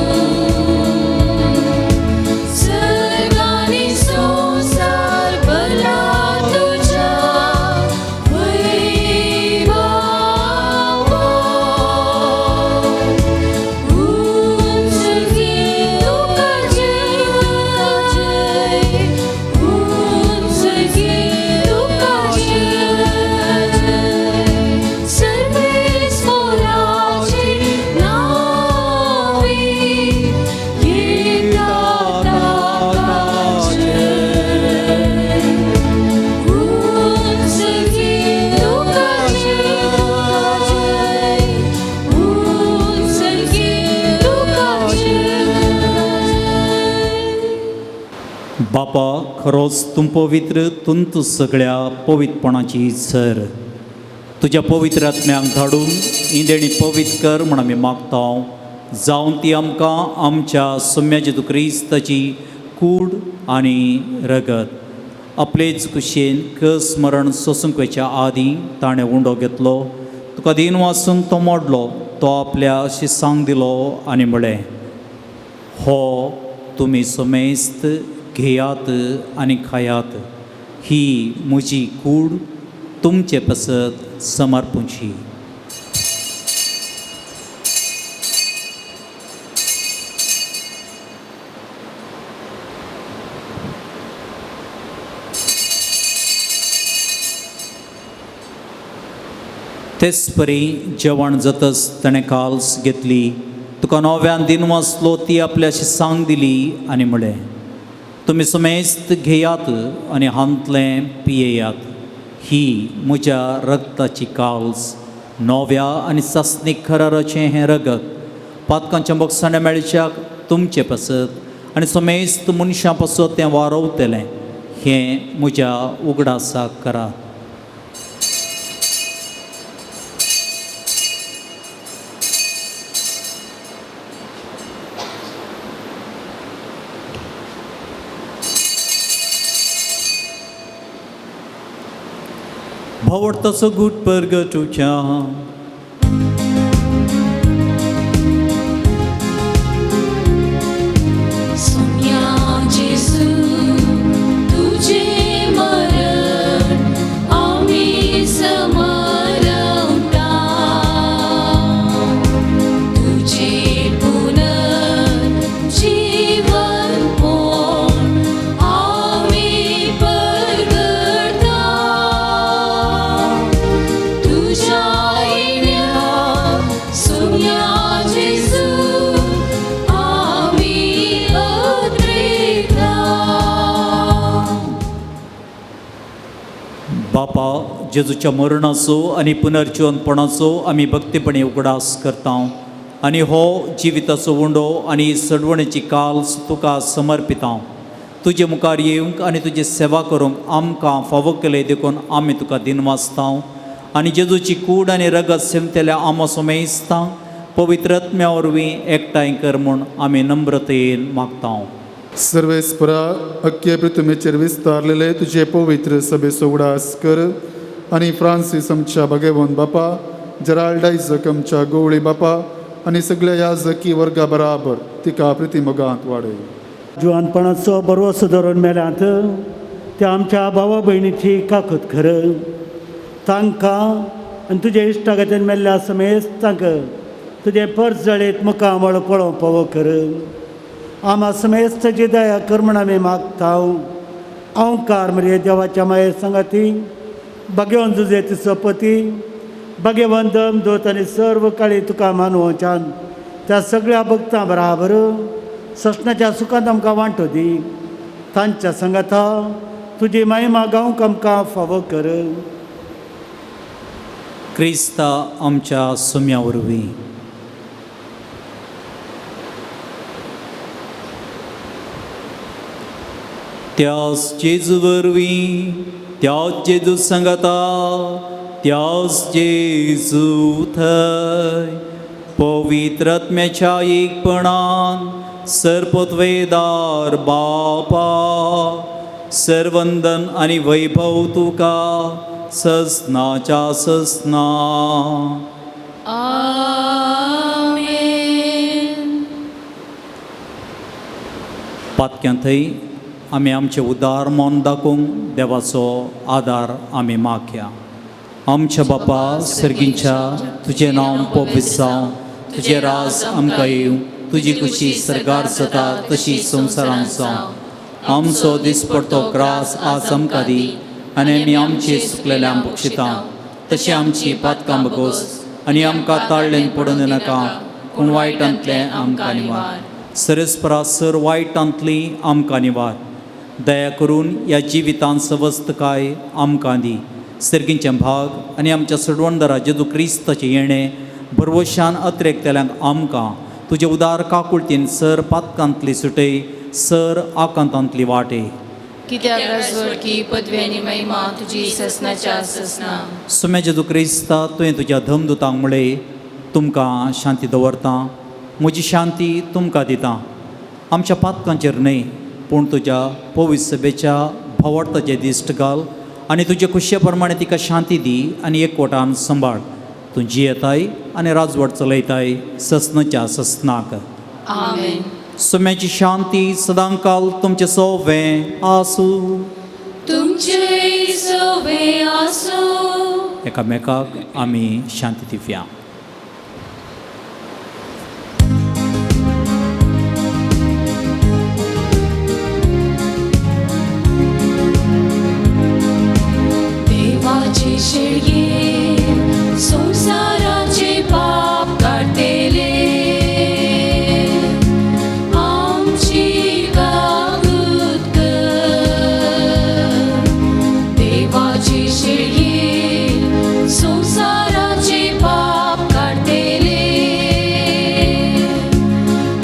सर्गांनी संवसार भरला तुज्या वैभवान. उंच तुका जय, उंच तुका जय, सर्वेस्पराचे नावे येता ताका जय. उंच तुका जय, उंच तुका जय. बापा, खरोच तूं पवित्र, तुंत सगळ्या पवित्रपणाची सर. तुज्या पवित्र आत्म्यांक धाडून ही देणी पवित्र कर म्हूण आमी मागता, जावन ती आमकां आमच्या सोम्या जेजू क्रिस्ताची कूड आनी रगत. आपलेच कुशेन कस मरण सोसूंक वयच्या आदीं ताणें उंडो घेतलो, तुका दीन वासून तो मोडलो, तो आपल्या शिसांक दिलो आनी म्हळें, हो तुमी समेस्त घेयात आनी खायात, ही म्हजी कूड तुमचे पासत समर्पूची. तेच परी जेवण जातच ताणें काल्स घेतली, तुका नव्यान दिन वाचलो, ती आपल्या सांग दिली आनी म्हळें, तुमी समेस्त घेयात आनी हांतलें पियेयात, ही म्हज्या रगताची काल्स, नव्या आनी सासणीक कराराचें हें रगत पातकांच्या मोगसाणें मेळच्याक तुमचे पासत आनी समेस्त मनशां पासत तें वारवतलें, हें म्हज्या उगडासाक करात. भावडताचो गूट परगटुच्या. सोम्या जेजू तुझे मरण आमी समरवता, तुझे पुनर्जीवनपण आमी परगटता, तुझ्या येण्या सोम्या जेजू आमी अद्रेता. बापा, जेजूच्या मरणाचो आनी पुनर्जिवनपणाचो आमी भक्तीपणी उगडास करता आनी हो जिविताचो उंडो आनी सडवणेची काल्स तुका समर्पिता. तुजे मुखार येवंक आनी तुजी सेवा करूंक आमकां फावो केले देखून आमी तुका दिनवासता आनी जेजूची कूड आनी रगत सेमतेल्या आमो समेस्ता पवित्र आत्म्या वरवीं एकठांय कर म्हूण आमी नम्रतेन मागता. सर्वेस्परा, अख्खे पृथ्वीचेर विस्तारलेले तुजे पवित्र सभेचो उडास कर आनी फ्रांसीस आमच्या भगेवन बापा, जेराल्ड आयजक आमच्या गोवळी बापा आनी सगळ्या याजकी वर्गा बराबर तिका प्रितीमोगांत वाडय. जुवानपणाचो बरोसो धरून मेल्यात त्या आमच्या भावा भयणीची काकूत खर तांकां आनी तुज्या इश्टा खातीर मेल्ल्या समेस्तांक तुजें पर्स जळीत मुखामळ पळोवंक पावो कर. आमा समेस्ताची दया कर म्हण आमी मागता. ओंकार मरे देवाच्या माये सांगाती भगवंत तुजे सोपती भगवंत दमदूत आनी सर्व काळी तुका मानवच्यान त्या सगळ्या भक्तां बराबर ससनाच्या सुखांत आमकां वांटो दी. तांच्या सांगाता तुजी महिमा गावंक आमकां फावो कर. क्रिस्ता आमच्या सुम्या वरवीं. त्याच जेजू वरवीं, त्याच जेजू सांगाता, त्याच जेजू थंय पवित्र आत्म्याच्या एकपणान सर्पत्वेदार बापा, सर्वंदन आनी वैभव तुका ससनाच्या ससना. आमेन. पातक्यां थंय आमी आमचें उदार मन दाखोवंक देवाचो आदार आमी मागया. आमच्या बापा सर्गींच्या, तुजें नांव पवित्र जावं, तुजें राज आमकां येवं, तुजी खुशी सर्गार जाता तशी संवसारांत जावं. आमचो दिसपडतो ग्रास आज आमकां दी आनी आमी आमचे चुकलेल्यांक बक्षिता तशी आमची पातकां बगोस आनी आमकां ताळ्ळेन पडून नाका, पूण वायटांतलें आमकां निवार. सरस्परा सर वायटांतली आमकां निवार. दया करून ह्या जिवितांत सवस्तकाय आमकां दी. सर्गींचे भाग आनी आमच्या सडवणदारा जेजू क्रिस्ताचें येणें भरवशान अत्रेकतल्यांक आमकां तुजे उदार काकुळतीन सर पातकांतली सुटय, सर आकांतांतली वाटे. कित्याक राजवटकी पदवी आनी महिमा तुजी ससनाच्या ससना. सुम्या जेजू क्रिस्ता, तुवें तुज्या धमदुतांक म्हळें, तुमकां शांती दवरता, म्हजी शांती तुमकां दिता. आमच्या पातकांचेर न्हय पूण तुज्या पवित्र सभेच्या भावार्थाचें दिश्ट घाल आनी तुजे खुशये प्रमाणे तिका शांती दी आनी एकवटान सांबाळ. तूं जियेताय आनी राजवट चलयताय ससनाच्या ससनाक. आमेन. सुम्याची शांती सदांकाल तुमचें सोवें आसूं. तुमचे सोवे आसूं. एकामेकाक आमी शांती दिवया. देवाचे शेळये संवसाराचे पाप काडटेले, आमची काकूत कर. देवाचे शेळये संवसाराचे पाप काडटेले,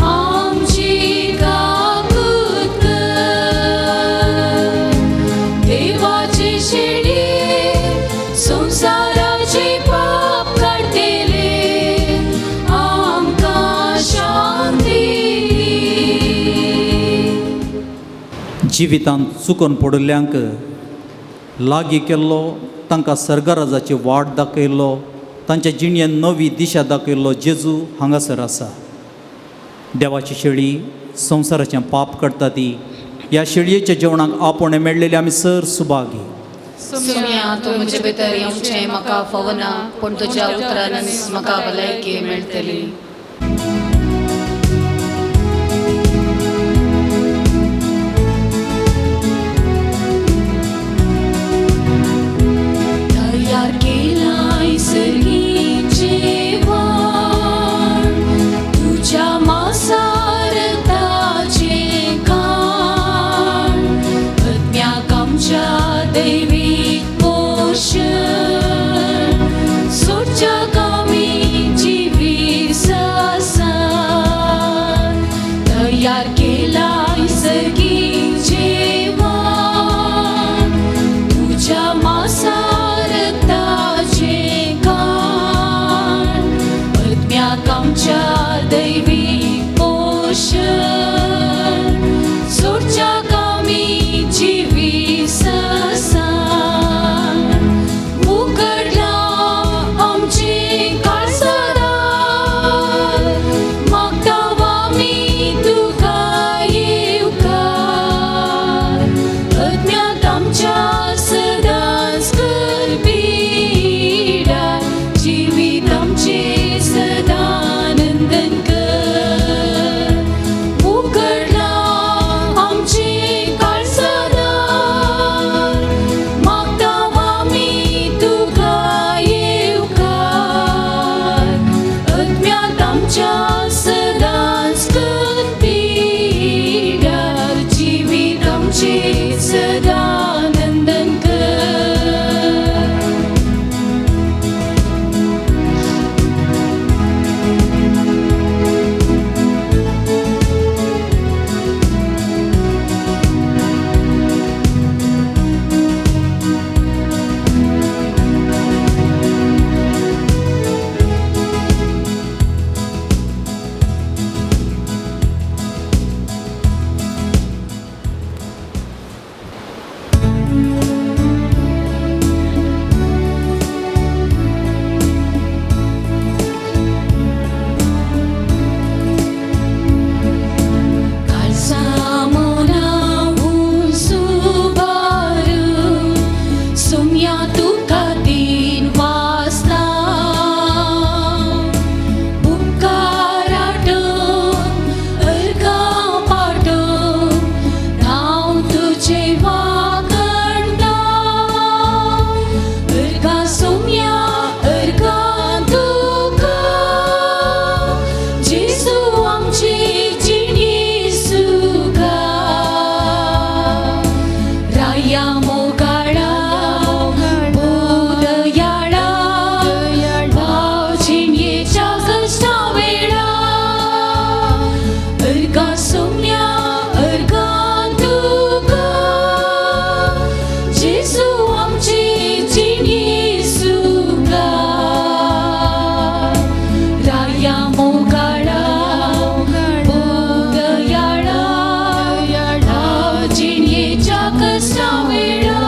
आमची काकूत कर. देवाचे शेळये संवसाराचे पाप काडटेले, आमकां शांती दी. जिवितांत चुकोन पडिल्ल्यांक लागीं केल्लो, तांकां सर्गराजाची वाट दाखयल्लो, तांच्या जिणेन नवी दिशा दाखयल्लो जेजू हांगासर आसा. देवाची शेळी संवसाराचें पाप करता ती ह्या शेळयेच्या जेवणाक आपोवणें मेळ्ळेली आमी सर सुभागी. सुम्या तूं म्हजे भितर येवचें म्हाका फावना, पूण तुज्या उतरानच म्हाका भलायकी मेळटली. तयार केलाय सर्गी जेवण तुज्या मासारताचें खाण, आत्म्याक आमच्या दैवीक पोशण, सोडच्याक आमी जिवीत सासान. तयार केलाय सर्गी जेवण तुज्या मासारताचें खाण, आत्म्याक आमच्या दैवीक पोशण, सोडच्याक आमी जिवीत सासान. उगडला आमचें काळसादार, मागता आमी तुका येवकार, आत्म्याक आमच्या सदांच कर पिडा, जिवीत आमचें सदां नंदन कर. उगडला आमचें काळसादार, मागता आमी तुका येवकार, आत्म्याक आमच्या सदांच कर पिडा, जिवीत आमचें सदां नंदन कर. कालसामोना सुबारू सुम्या तुका 3 वाजता, उपकाराटोन अर्गां पाटोन हांव तुजें वागणटा, अर्गां सुम्या अर्गां तुका, जेजू आमचे जिणे सुखा. राया मोगाळा बोदयाळा, भाव जिणेच्या कश्टा वेळा, अर्गां सुम्या अर्गां तुका, जेजू आमचे जिणे सुखा. राया मोगाळा बोदयाळा, भाव जिणेच्या कश्टा वेळा.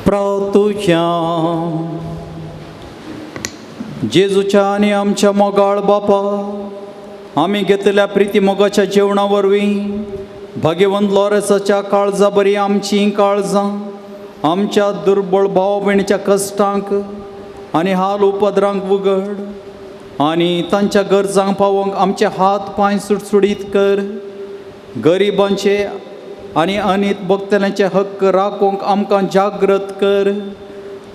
प्रातुच्या जेजूच्या आनी आमच्या मोगाळ बापा, आमी घेतल्या प्रिती मोगाच्या जेवणा वरवीं भाग्यवंत लॉरेसाच्या काळजा बरी आमचीं काळजां आमच्या दुर्बळ भाव भयणीच्या कश्टांक आनी हाल उपद्रांक उगड आनी तांच्या गरजांक पावोवंक आमचे हात पांय सुटसुटीत कर. गरिबांचे आनी अनीत भोगतल्यांचे हक्क राखूंक आमकां जागृत कर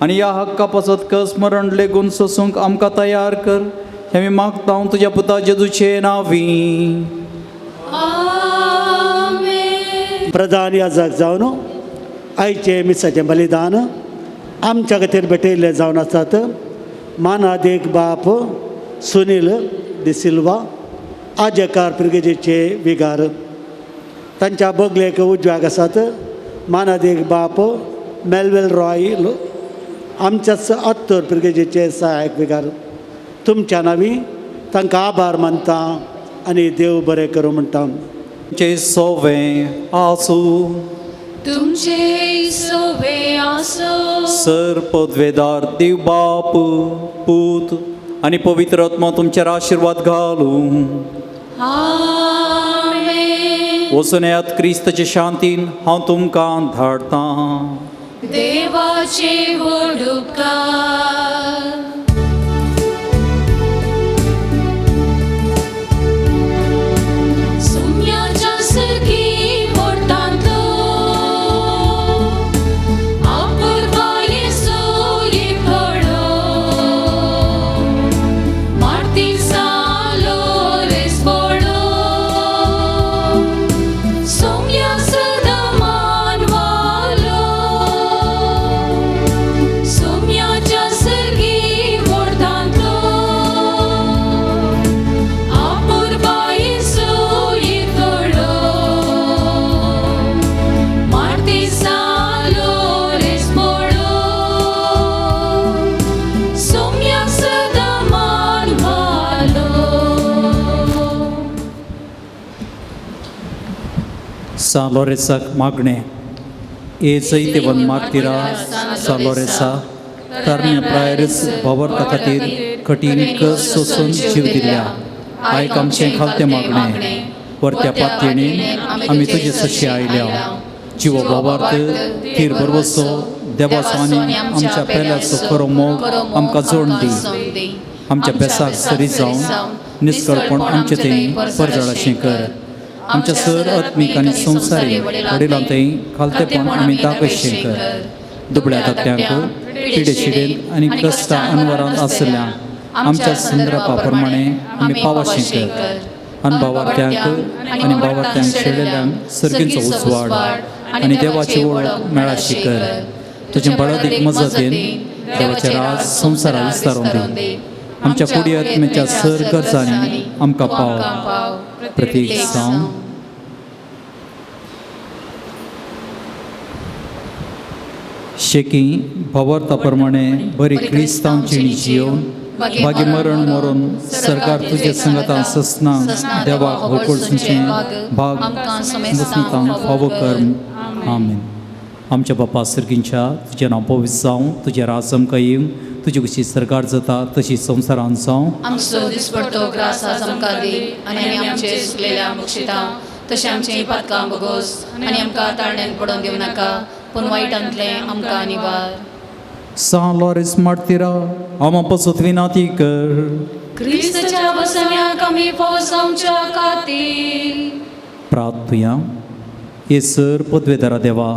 आनी ह्या हक्का पासत कस मरण लेगून सोसूंक आमकां तयार कर. हें आमी मागता हांव तुज्या पुता जेजूचे नांवी. आमेन. प्रधान याजक जावन आयचें मिसाचें बलिदान आमच्या खातीर भेटयल्लें जावन आसात मानादीक बाप सुनील डिसिल्वा आजेकार पिरगेजीचे विगार, तांच्या बगलेक उजव्याक आसात मानादीक बाप मेलवेल रॉय आमच्याच अत्तर पिरगेजीचे सहायक विगार. तुमच्या नांवी तांकां आभार मानता आनी देव बरें करूं म्हणटा. चे सोवे आसूं. तुमचे सोवे आसो. सर पदवेदार देव बाप, पूत आनी पवित्र आत्मा तुमचेर आशिर्वाद घालूं. आमेन. वचून येयात क्रिस्ताचे शांतीन. हांव तुमकां धाडटां. देवाचे व्हड उपकार. सुम्याच्या सर्गी पोटांतलो अपुरबाये सोयी पडो मार्ती सालो रेस पडो सोम्या सदा मानवालो सोम्याच्या सर्गी वोडतांतलो अपुरबाये सोयी तोडो मार्ती सालो रेस पडो सोम्या सदा मानवालो. सा लोरेसाक मागणें. ए जैतिवंत मार्तिरा सा लोरेसा, तरण्या प्रायरच भवर्ता खातीर कठीण कस सोसून जीव दिल्या, आयक आमचें खालतें मागणें. वरत्या पातयेणीन आमी तुजे सशी आयल्या. जिवो भावार्थ, थीर भरवसो, देवाचो आनी आमच्या पेल्याचो खरो मोग आमकां जोड दी. आमच्या बेसाक सरी जावन निस्कळपण आमचे थंय परजळाशें कर. आमच्या सर आत्मीक आनी संवसारी वडिलां थंय खालतेपण आमी दाखयशें कर. दुबळ्या धाकट्यांक, पिडे शिडेन आनी कश्टा अनवरांत आसल्या आमच्या संदर्भा प्रमाणे आमी पावाशें कर. अनभावार्थ्यांक आनी भावार्थ्यांक शेळेल्यांक सर्गींचो उजवाड आनी देवाची वळख मेळाशी कर. तुजें बळादीक मजतीन देवाचें राज संवसारा विस्तारून दी. आमच्या कुडी आत्म्याच्या सर गरजांनी आमकां पाव. प्रतीक जावं. शेकी भवर्ता प्रमाणे बरी क्रिस्तांव जिणी जियोवन बागी मरण मरून सरकार तुजे संगतान ससना देवाक होकडसूचें भाग बसनतांक फावो कर. आमेन. आमच्या बापा सर्गींच्या, तुजें नांव पवित्र जावं, तुजें राज आमकां येवं, तुजी कशी सरकार जाता तशी संवसारान जावं. आमचो दिसपडतो ग्रास आज आमकां दी आनी आमी आमचे चुकलेल्या मुक्षिता तशें आमचीं पातकां बोगोस आनी आमकां ताळण्यान पडोवन दिवं नाका, पूण वायटांतलें आमकां निवार. सान लॉरेस मार्तिरा, आमा पसत विनाती कर. क्रिस्तच्या बसण्याक आमी फौज जावच्या खातीर. प्रार्थुया. हे सर पदवेदारा देवा,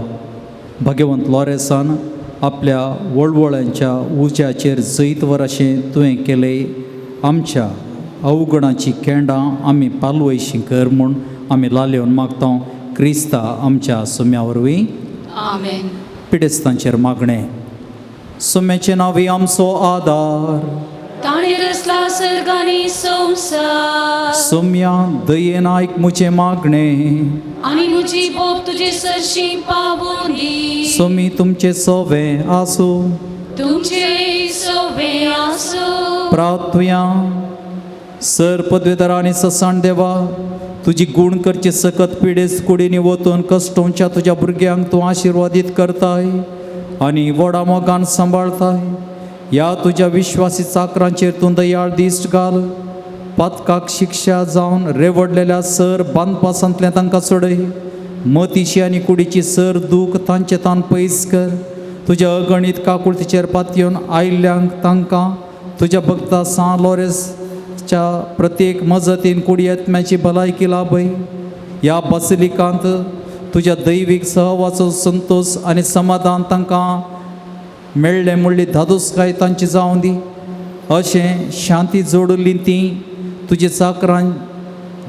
भाग्यवंत लॉरेसान आपल्या वळवळ्यांच्या उज्याचेर जैतवर अशें तुवें केलें. आमच्या अवगुणाची केंडां आमी पालवयशी कर म्हूण आमी लालेवन मागता, क्रिस्ता आमच्या सुम्या वरवीं. आमेन. पिडेस्तांचेर मागणें. सुम्याचें नांव आमचो आदार. ताणें रचला सर्ग आनी संवसार. सुम्या दयेन आयक म्हजें मागणें. आनी म्हजी बोब तुजे सरशी पावूं दी. सोमी तुमचें सोवें आसूं. तुमचे सोवे आसूं. प्रार्थुया. सर पदवेदारा आनी ससाण देवा, तुजी गूण करची सकत पिडेस कुडींनी वतून कश्टोवच्या तुज्या भुरग्यांक तूं आशिर्वादीत करताय आनी व्हडा मोगान सांबाळताय. ह्या तुज्या विश्वासी चाकरांचेर तूं दयाळ दिश्ट घाल. पातकाक शिक्षा जावन रेवडलेल्या सर बांदपासांतलें तांकां सोडय. मतीची आनी कुडीची सर दूख तांचे तान पयस कर. तुज्या अगणीत काकुळतीचेर पातयेवन आयिल्ल्यांक तांकां तुज्या भक्ता सान लॉरेसच्या प्रत्येक मजतीन कुडी आत्म्याची भलायकी लाभय. ह्या बासिलिकांत तुज्या दैवीक सहवाचो संतोश आनी समाधान तांकां मेळ्ळें म्हणली धादोसकाय तांची जावं दी. अशें शांती जोडली ती तुजे चाकरान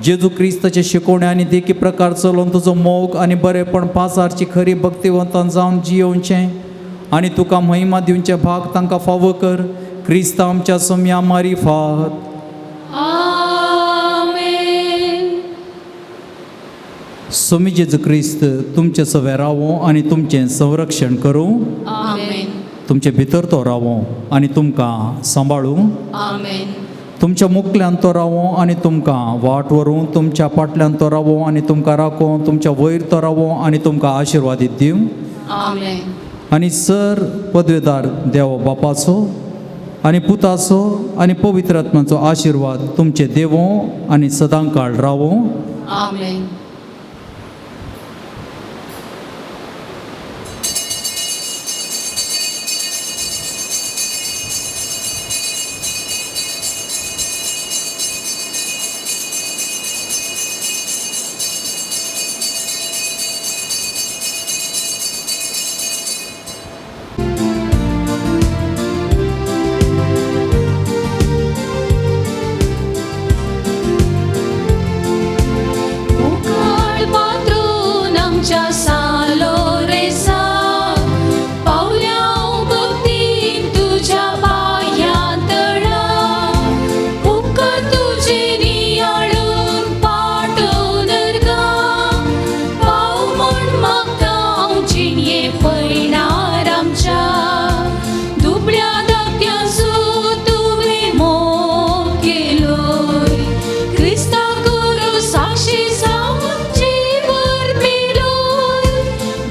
जेजू क्रिस्ताचे शिकोवणे आनी देखी प्रकार चलोवन तुजो मोग आनी बरेपण पासारची खरी भक्तिवंतान जावन जियोवचें आनी तुका महिमा दिवचें भाग तांकां फावो कर, क्रिस्ता आमच्या सोम्या मारिफात. आमेन. सोमी जेजू क्रिस्त तुमचें सवें रावो आनी तुमचें संरक्षण करूं. आमेन. तुमचे भितर तो रावो आनी तुमकां सांबाळूं. आमेन. तुमच्या मुकल्यान तो रावो आनी तुमकां वाट व्हरूं, तुमच्या फाटल्यान तो रावो आनी तुमकां राखो, तुमच्या वयर तो रावो आनी तुमकां आशिर्वादीत दिवं. आमेन. आनी सर पदवेदार देव बापाचो आनी पुताचो आनी पवित्र आत्म्याचो आशिर्वाद तुमचे देवो आनी सदां काळ रावो. आमेन. उकाळ पात्रून आमच्या सालोरेसा पावल्या भक्तीन तुझ्या पांयां तळा, उपकार तुजे नियाळून पाटोवन गा, पाव म्हूण मागता हांव जिणये पयणार आमच्या, दुबळ्या धाकट्यांचो तुवें मोग केलोय, क्रिस्ता गुरू साक्षी जावन जीवर मेलोय,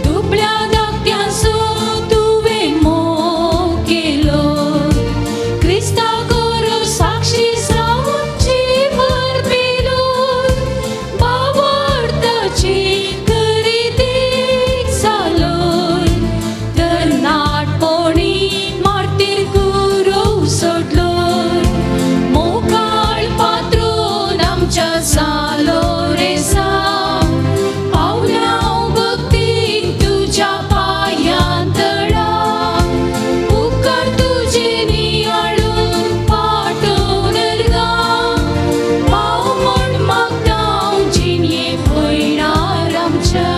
दुबळ्या धाकट्यांचो तुवें मोग केलोय, क्रिस्ता गुरू साक्षी जावन जीवर मेलोय, बावडताची करीतीक जालोय, तरणाटपणी मार्तीर गुरू सोडलोय, मोगाळ पात्रून आमच्या सालोरेसा पावल्या भक्तीन तुज्या पांयां तळा, उपकार तुजे नियाळून पाटोवन गा, पाव म्हूण मागता हांव जिणये पयणार आमच्या.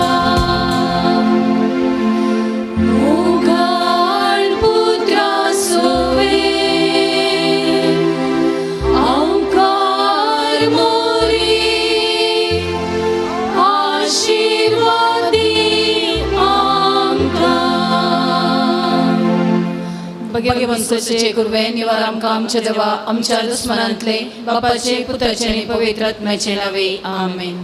मोगाळ पुत्रा सोवे आंकार मोरी आशिर्वादी आमकां. भगवंताचे कुर्वे निवार आमकां आमच्या देवा आमच्या दुस्मनांतले बापाचे पुताचे आनी पवित्र आत्म्याचे नावे. आमेन.